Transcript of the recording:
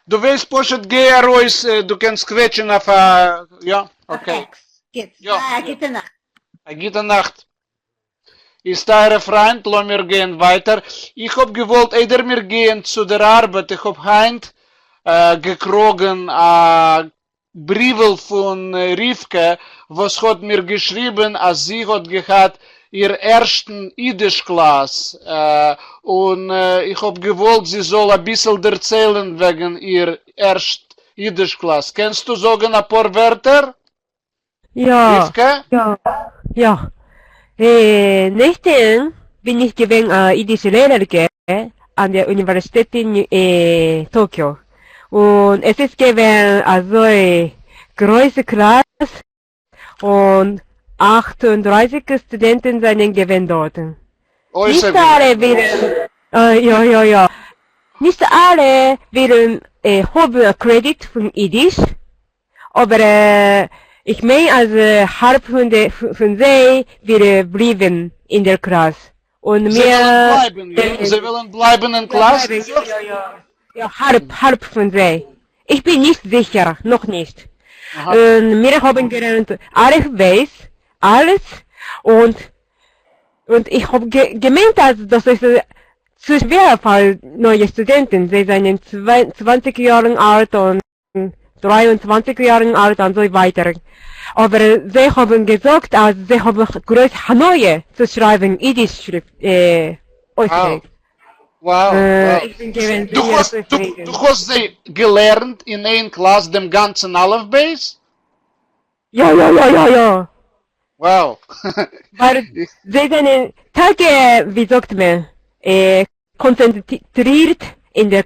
דו ווייסט פשוט גיי ארויס, דו קענסט קוועטשען אויף א, יא, okay. גוט, יא. א גוטע נאכט. א גוטע נאכט. איז טייערע פריינט, לאמיר גיין ווייטער. איך האב געוואלט איידער מיר גייען צו דער ארבעט, איך האב היינט געקראגען א בריוול פון רבקה וואס האט מיר געשריבען אז זי האט געהאט איר ערשטן אידיש קלאס, און איך האב געוואלט זי זאל אביסל דערציילען וועגן איר ערשט אידיש קלאס. קענסטו זאגען אפאר ווערטער? יא. רבקה? יא יא. נעכטן בין איך געווען א אידישע לערערקע אן דער אוניווערסיטעט אין טאקיו, און עס איז געווען אזוי גרויסע קלאס, און 38 סטודענטן זענען געווען דארטן. נישט אלע ווילן, יא יא יא, נישט אלע ווילן האבן א קרעדיט פון אידיש, אבער איך מיין אז האלב פון זיי וויל בליבן אין דער קלאס, און מיר. זיי ווילן בלייבן, יא? זיי ווילן בלייבן אין קלאס? יא יא יא, האלב, האלב פון זיי. איך בין נישט זיכער, נאכנישט. און מיר האבן געלערנט אלף בית, אלעס, און און איך האב געמיינט אז דאס איז צו שווער פאר נייע סטודענטן, זיי זענען 20 יארן אלט און 23 יארן אלט און אזוי ווייטער, אבער זיי האבן געזאגט אז זיי האבן גרויס הנאה צו שרייבן אידיש שריפט אויסרייד. Wow, איך בין געווען זייער צופרידן. דו האסט זיי געלערנט אין איין קלאס דעם גאנצן אלף בית? יא יא יא יא יא. Wow. ווייל זיי זענען טאקע, ווי זאגט מען, קאנצענטרירט אין דער.